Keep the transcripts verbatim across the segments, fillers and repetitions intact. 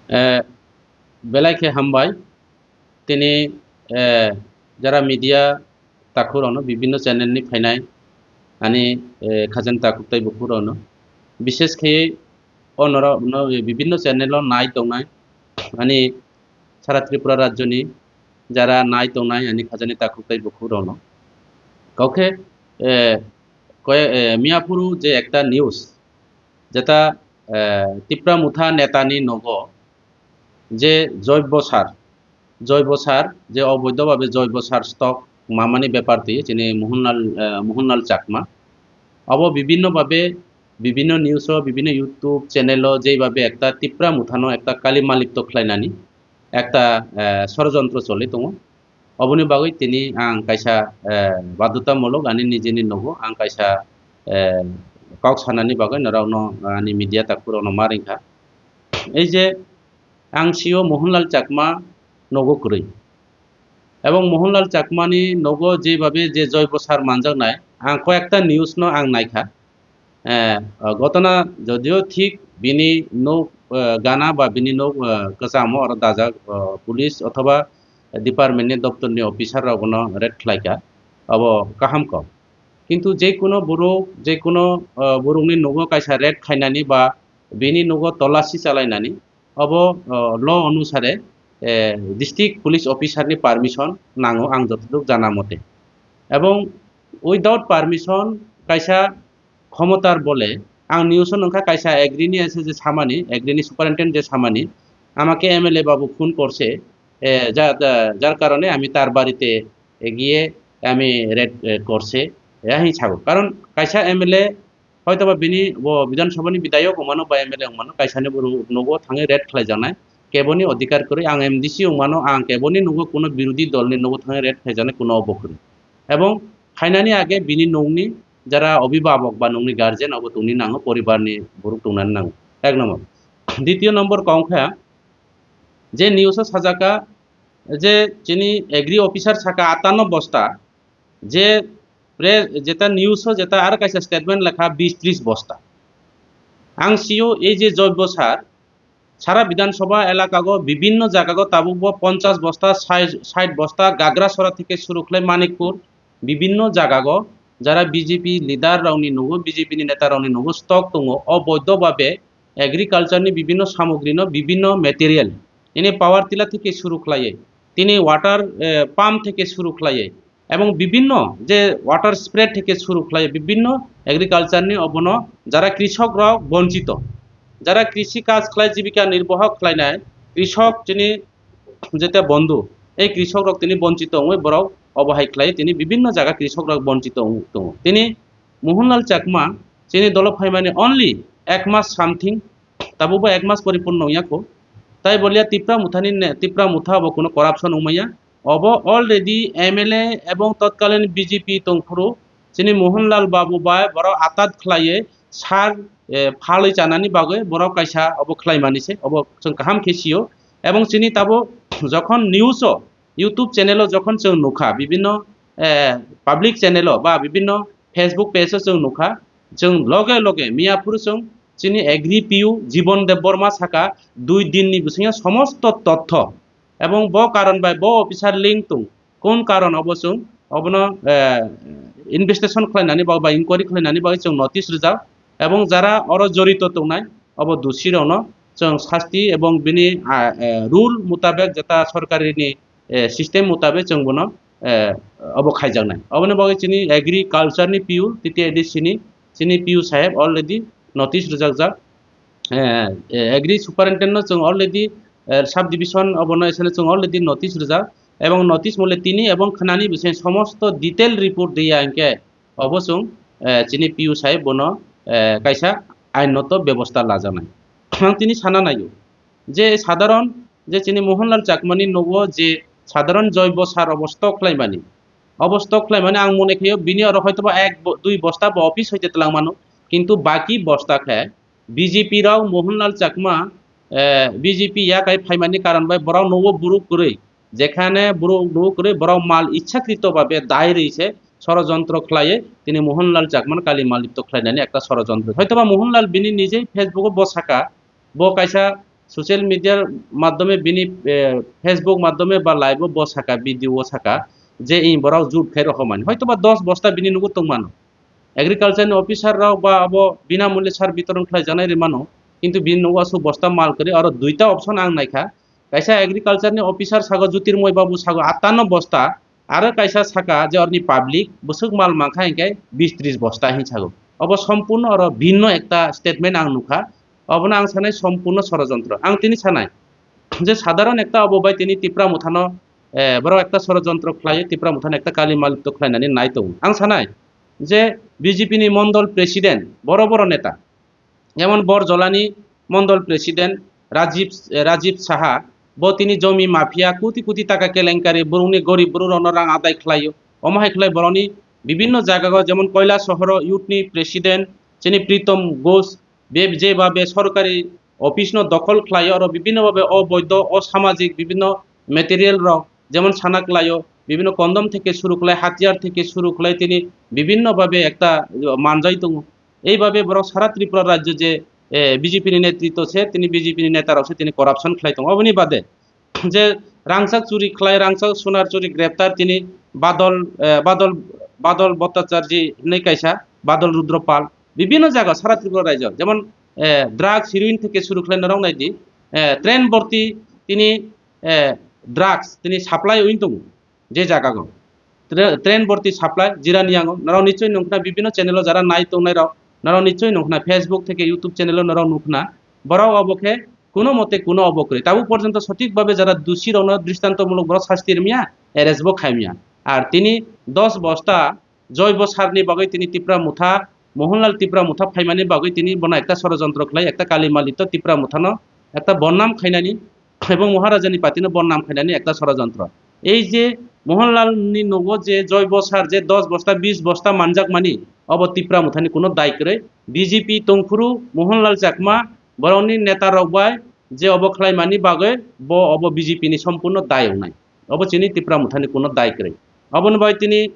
Eh, belai khe hambai. Tini, eh, jara media takhuk rokno, bibinno channel ni phainai ani, eh, khajani takhuk tei bukhuk rokno, bishes khe o norok no bibinno channel o nai tongnai ani sara Tripura rajyo ni jara nai tongnai ani khajani takhuk tei bukhuk rokno. Kaukhe, eh, koye-, eh, miyaphuru je ekta news, jeta, eh, Tipra Motha netani nogo je joibo sar, joibo sar, je oboidho babe joibo sar stock mamani bepar twi chini Mohanlal, eh, Mohanlal Chakma. Abo bibinno babe, bibinno news o, bibinno YouTube channel o jeibabe ekta Tipra Mothano ekta kali malipto khlainani ekta, eh, sorojontro choli tongo. Oboni bagwi tini ang kaisa, eh, badhotamulok ani nijini nogo ang kaisa, eh, kok sanani bagwi norokno, ani media takhuk rokno ma ringkha. Ei je ang sio Mohanlal Chakma nogo kwrwi. Ebong Mohanlal Chakmani nogo jebabe je joibo sar manjaknai, ang koyekta news no ang naikha. Eh, gotona jodio thik bini nok, eh, gana ba bini nok, eh, kwchamo oro dajak, eh, police othoba department ni doptor ni officer rok bono raid khlaikha, abo kaham kok. Kintu je kuno borok, je kuno, eh, borokni nogo kaisa raid khainani ba bini nogo tolashi chalainani, obo, o, law onusare, eh, district police officer ni permission nango, ang jotoduk jana mote. Ebong without permission kaisa khomotar bole, ang news o nungkha kaisa agri ni ase je samani, agri ni superintendent je samani, "আমাকে এমএলএ বাবু খুন করছে, eh, যা-, যা-, যার কারণে আমি তার বাড়িতে গিয়ে আমি রেড, eh, করছে," eh, hai sago. Karon kaisa MLA Hoitoba bini bo Bidhan Sabha ni bidayok wngmano ba M L A wngmano, kaisani borok nogo thangwi raid khlaijaknai, keboni odhikar kwrwi. Ang M D C wngmano, ang keboni nogo kuno birodhi dolni nogo thangwi raid khlaijaknai kuno obo kwrwi. Ebong khainani age bini nokni jara obhibhabok ba nokni guardian obo tongni nango, poribarni borok tongnani nango. Ek number. Ditiyo number kok wngkha je news o sajaka je chini agri officer saka atanno bosta, je pre-, jeta news o jeta aro kaisa statement lekha bis tris bosta. Ang sio ei je joibo sar, sara Bidhan Sabha elakago bibinno jagago tabukbo ponchas bosta, sait, sait bosta, Gagrasora theke suru khlai Manikpur, bibinno jagago jara B J P leader rokni nogo, B J P ni neta rokni nogo stock tongo, oboidho babe agriculture ni bibinno samogrino, bibinno material, ini power tiller theke suru khlaiwi, tini water, eh, pump theke suru khlaiwi, ebong bibinno je water spray theke suru khlai bibinno agriculture ni obono jara krishok rok bonchito, jara krishi kaj khlai jibika nirboho khlainai krishok chini jete bondhu, ei krishok rok tini bonchito wngwi borok obo hai khlai tini bibinno jaga krishok rok bonchito wng tongo. Tini Mohanlal Chakma chini dolo phaimani only ek mas something, tabukbo ek mas poripurno wngya kho. Tai bolia Tipra Mothani ne-, Tipra Motha bo kuno corruption wngmaya. Obo already M L A ebong totkalin B J P tongphuru chini Mohanlal Babu bai borok atat khlaiwi sar, eh, phalwi chanani bagwi borok kaisa obo khlaimani se, obo chwng kaham khe sio. Ebong chini tabuk jokhon news o, YouTube channel o jokhon chwng nukha, bibinno, eh, public channel o ba bibinno Facebook page o chwng nukha, chwng loge loge miyaphuru chwng chini agri P U Jibon Debbarma saka dui din ni bisingo somosto totho ebong bo karon bai bo officer link tong, kun karon obo chwng obono, eh, investigation khlainani bagwi ba inquiry khlainani bagwi chwng notice rijak ebong jara oro jorito tongnai obo dusi rokno chwng sasti ebong bini, ah, eh, rule mutabek jeta sorkari ni, eh, system mutabek chwng bono, eh, obo khaijaknai. Oboni bagwi chini agriculture ni P U, T T A D C ni, chini P U saheb already notice rijakjak. Eh, eh, agri superintendent no chwng already, eh, sub division obono eseno chwng already notice rijak. Ebong notice mole tini ebong khnani bising somosto detail report riya hinkhe obo chwng, eh, chini P U saheb bono, eh, kaisa ainoto bebosta lajaknai. Ang tini sana naio je sadharon je chini Mohanlal Chakmani nogo je sadharon joibo sar obo stock khlaimani, obo stock khlaimani ang mone khaio bini oro hoitoba ek bo-, dui bosta bo office hoite twlang mano, kintu baki bosta khe B J P rok Mohanlal Chakma, eh, B J P yakai phaimani karon bai borok nogo buruk kwrwi, jekhane buruk nogo kwrwi borok mal ichhakrito babe dai rwi se sorojontro khlaiwi tini Mohanlal Chakmano kali malipto khlainani ekta sorojontro. Hoitoba Mohanlal bini nijei Facebook o bo saka, bo kaisa social media maddhome bini, eh, Facebook maddhome ba live o bo saka, video o saka, je in borok jut khai rokmani. Hoito ba dos bosta bini nugo tongmano. Agriculture ni officer rok ba abo binamulye sar bitoron khlai janai rimano. Kintu bini nugo asuk bosta mal kwrwi, aro duita option ang naikha. Kaisa agriculture ni officer sago Jyotirmoy Babu sago atano bosta, aro kaisa saka je orni public bwswk mal mankha hinkhe bis tris bosta hin sago. Obo sompurno oro bhinno ekta statement ang nukha. Obono ang sanai sompurno sorojontro. Ang tini sanai je sadharon ekta obo bai tini Tipra Mothano, eh, borok ekta sorojontro khlai, Tipra Mothano ekta kali malipto khlainani nai tongo. Ang sanai je B J P ni mondol president, boro boro neta, jemon Borjolani mondol president Rajiv, eh, Rajiv Saha, bo tini jomi mafia, koti koti taka kelenkari, borokni gorib borok rokno rang adai khlaio. Omo hai khlai borokni bibinno jagao, jemon Koila Sohoro youth ni president chini Pritom Ghosh, be jeba be sorkari office no dokhol khlaio, aro bibinno babe oboido, osamajik bibinno material rok, jemon sana khlaio, bibinno kondom theke suru khlai, hatiyar theke suru khlai, tini bibinno babe ekta manjai tongo. Eibabe borok sara Tripura rajyo je, eh, B J P ni netritwo se, tini B J P ni neta rok se tini corruption khlai tongo. Oboni bade je rangchak churi khlai, rangchak sunar churi greptar tini Badol, eh, Badol, Badol Bhattacharjee hinwi kaisa, Badol Rudra Pal, bibinno jaga sara Tripura rajyo, jemon, eh, drugs, heroin theke suru khlai norok naidi, eh, train borti tini, eh, drugs tini supply oi tongo. Je jaga go. Tra-, train borti supply jirani yango. Norok nichoi nungkhna bibinno channel o jara nai tongnai rok. Norok nichoi nungkhna Facebook theke YouTube channel o norok nungkhna. Borok obo khe kuno mote kuno obo kwrwi. Tabuk porjonto sothik babe jara dusi rokno dristanto mulok borok sasti rimya, arrest bo khaimya. Ar tini dos bosta Joibo Sarni bagwi tini Tipra Motha, Mohanlal Tipra Motha phaimani bagwi tini bono ekta sorojontro khlai, ekta kali malito Tipra Mothano ekta bonnam khainani, ebong Maharajani party no bonnam khainani ekta sorojontro. Ei je Mohanlal ni nogo je Joibo Sar je dos bosta, bis bosta manjakmani, obo Tipra Mothani kuno dai kwrwi. B J P tongphuru Mohanlal Chakma borokni neta rok bai je obo khlaimani bagwi bo obo B J P ni sompurno dai wngnai. Obo chini Tipra Mothani kuno dai kwrwi. Oboni bai tini,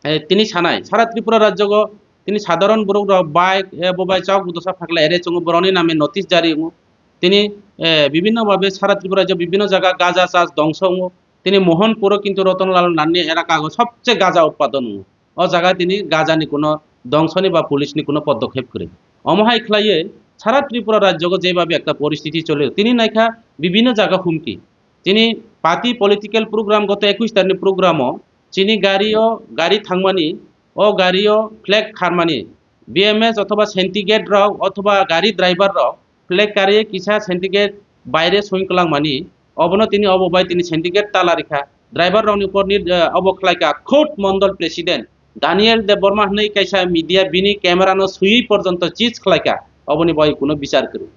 eh, tini sanai, sara Tripura rajyogo tini sadharon borok rok bike, eh, bo bai chawk budosa phakla ere chwngo, borokni name notice jari wngo. Tini, eh, bibinno babe sara Tripura rajyo bibinno jaga gaja chas dongso wngo. Tini Mohanpuro kintu Ratanlal Nanni elaka go sobche gaja utpadon wngo. O jaga tini gajani kuno dongsoni ba police ni kuno podokhep kwrwi. Omo hai khlaiwi sara Tripura rajyogo jebabe ekta poristiti choli, tini naikha bibinno jaga humki. Tini party political program goto ekush tarikni programo chini gario gari thangmani, o gario flag kharmani, B M S othoba syndicate rok othoba gari driver rok flag kariwi kisa syndicate baire swing kwlangmani, obono tini obo bai tini syndicate tala rikha. Driver rokni upor ni, eh, obo khlaika khud mondol president Daniel Debbarma hwnwi kaisa media bini camera no swiwi porjonto cheese khlaika, oboni bai kuno bichar kwrwi.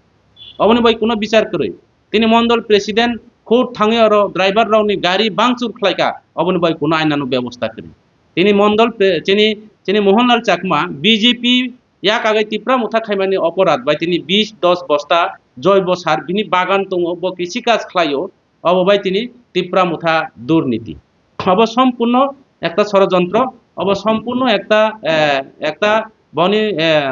Oboni bai kuno bichar kwrwi. Tini mondol president khud thangwi oro driver rokni gari bangchur khlaika, oboni bai kuno ainano bebosta kwrwi. Tini mondol pre-, chini, chini Mohanlal Chakma B J P yak agwi Tipra Motha khaimani oporad bai tini bis dos bosta Joibo Sar bini bagan tongo, bo krisi kaj khlaio, obo bai tini Tipra Motha durniti. Obo sompurno ekta sorojontro, obo sompurno ekta, eh, ekta boni, eh,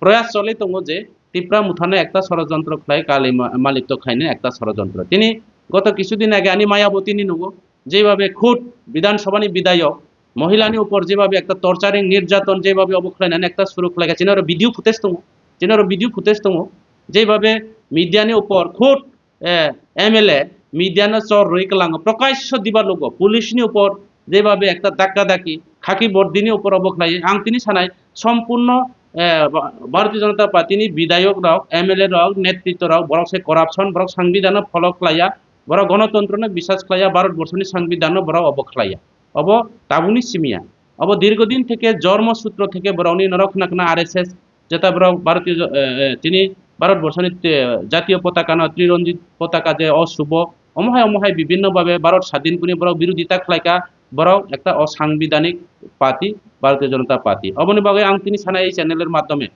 proyas choli tongo je Tipra Mothano ekta sorojontro khlai kali ma-, malipto khlaina ekta sorojontro. Tini goto kisu din age ani Mayabotini nugo, jebabe khud Bidhan Sabhani bidayok mohilani upor jebabe ekta torturing, nirjaton jebabe obo khlainani ekta suru khlaika, chini oro video footage tongo, chini oro video footage tongo, jebabe media ni upor khud, eh, M L A media no chor rwi kwlango, prokasho diba logo police ni upor jebabe ekta dakka daki khaki bordini upor obo khlai, ang tini sanai sompurno, eh, Ba-, Bharatiya Janata Party ni bidayok rok, M L A rok, netritto rok, borok se corruption, borok sangbidhan no follow khlaiya, borok gonotontro no biswas khlaiya, Bharat borso ni sangbidhan no borok obo khlaiya. Obo tabukni simiya. Obo dirgo din theke jormo sutro theke borokni norok khna khna R S S, jeta borok Bharatiya jo-, eh, eh, tini Bharat borso ni, eh, jatiyo potaka no, Triranjit potaka je o subo, omo hai omo hai bibinno babe Bharat sadin kuni borok birodita khlaika, borok ekta osangbidanik party, Bharatiya Janata Party. Oboni bagwi ang tini sana ei channel er maddhome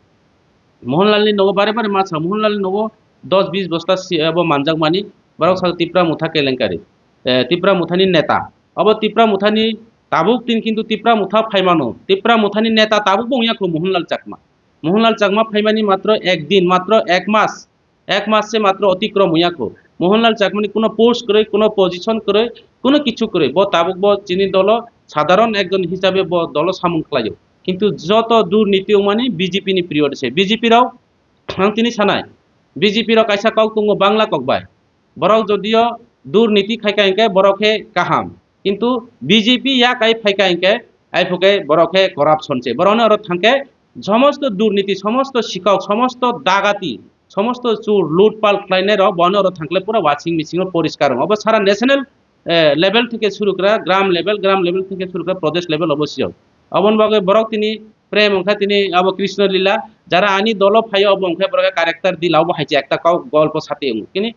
Mohanlal ni nogo bare bare ma sa, Mohanlal ni nogo dos bis bosta si, abo manjakmani, borok sa Tipra Motha kelenkari, eh, Tipra Mothani neta. Abo Tipra Mothani tabuk tin kintu Tipra Motha phaimano, Tipra Mothani neta tabuk bo wngya kho Mohanlal Chakma. Mohanlal Chakma phaimani matro ek din, matro ek mas, Ek mas se matro otikrom wngya kho. Mohanlal Chakmani kuno post kwrwi, kuno position kwrwi, kuno kichu kwrwi. Bo tabuk bo chini dolo sadharon ekjon hisabe bo dolo samung khlaio. Kintu joto durniti wngmani B J P ni period se. B J P rok ang tini sanai. B J P rok kaisa kok tongo Bangla kok bai. Borok jodio durniti khaika hinkhe borok khe kaham. Kintu B J P ya kai phaika hinkhe, aiphuke borok khe corruption se. Borokno oro thangkhe somosto durniti, somosto sikok, somosto dagati, somosto chur lutpal khlainai rok bono oro thangkhle pura washing machine o poriskar wngo. Obo sara national, eh, level theke suru kra, gram level, gram level theke suru kra, Pradesh level obo siyok. Oboni bagwi borok tini prem wngkha tini abo Krishna Lila, jara ani dolo phaio obo wngkha borok character dila obo hai se ekta kok golpo sati wngo. Kini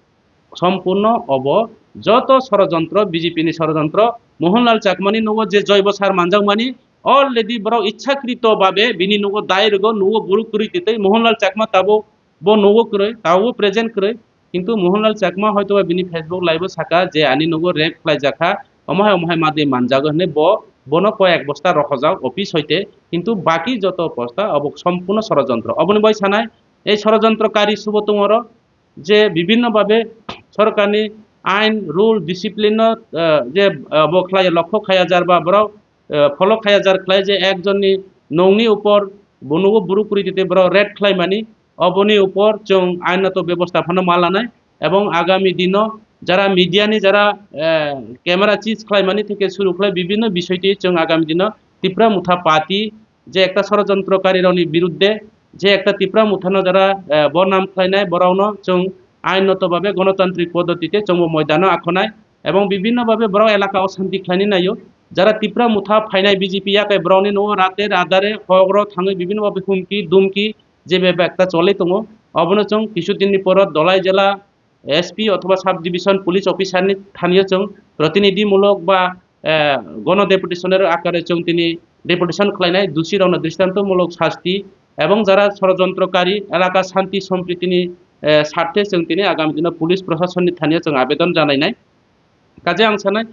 sompurno obo joto sorojontro, B J P ni sorojontro, Mohanlal Chakmani nugo je joibo sar manjakmani, already borok ichchakrito babe bini nugo dai rwgo, nugo buruk kwrwi titwi Mohanlal Chakma tabuk bo nugo kwrwi, tabuk present kwrwi, kintu Mohanlal Chakma hoito ba bini Facebook live o saka je ani nugo rape khlaijakha, omo hai omo hai madwi manjago hwnwi bo, bono koyek bosta rohojak office hoite, kintu baki joto bosta obo sompurno sorojontro. Oboni bai sanai, ei sorojontrokari subo tongoro, je bibhinno babe sorkarni ain, rule, discipline no, eh, je, eh, bo khlai lokho khaya jar ba borok, eh, follow khaya jar khlai je ekjonni nongni upor bo nugo buruk kwrwi tite borok rape khlaimani, oboni upor chwng ainato bebosta phano ma lanai, ebong agami dino jara media ni jara, eh, camera seize khlaimani theke suru khlai bibhinno bisoi twi chwng agami dino Tipra Motha Party je ekta sorojontrokarirokni biruddhe, je ekta Tipra Mothano jara, eh, bodnam khlainai, borokno chwng ainoto babe gonotantrik poddotite chwngbo moidano akhonai, ebong bibhinno babe borok elaka o santi khlaini naio. Jara Tipra Motha phainai B J P yakai borokni nogo rate radare hogro thangwi bibhinno babe humki dumki je bebak ekta cholwi tongo, obono chwng kisu dinni poro Dolai jela S P othoba sub division police officer ni thanio chwng protinidhi mulok ba, eh, gono deputation er akare chwng tini deputation khlainai, dusi rokno dristonto mulok sasti ebong jara sorojontrokari elaka shanti sompriti ni, eh, sarthe chwng tini agami dino police proshasonni thanio chwng abedon janainai. Kaje ang sanai,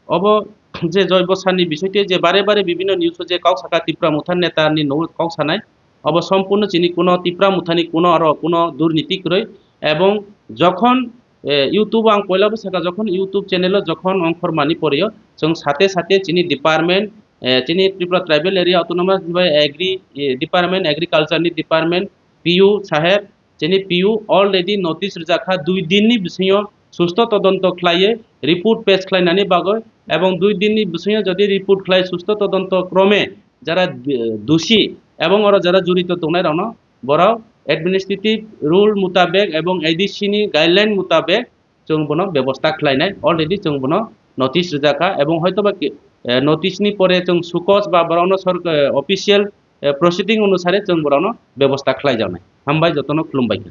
obo je joibo sani bisoi tei je bare bare bibhinno news o je kok saka Tipra Motha neta ni nogo kok sanai, obo sompurno chini kuno Tipra Motha ni kuno aro kuno durniti kwrwi, ebong jokhon, eh, YouTube o ang poila bo saka, jokhon YouTube channel o jokhon ongkhor mani porio chwng sate sate chini department, eh, chini Tripura Tribal Area Autonomous bai Agri, eh, Department, Agriculture ni department, P U saheb, chini P U already notice rijak kha dui din ni bisingo susto todonto khlaiwi report pes khlainani bagwi, ebong dui din ni bisingo jodi report khlai susto todonto krome jara, eh, dusi ebong oro jara jorito tongnai rokno borok administrative rule mutabek ebong A D C ni guideline mutabek chwng bono bebosta khlainai, already chwng bono notice rijak kha, ebong hoito ba ki, eh, notice ni pore chwng sukos ba borokno sork-, eh, official, eh, proceeding onusare chwng borokno bebosta khlaijaknai. Hambai jotono, khulumbai kha.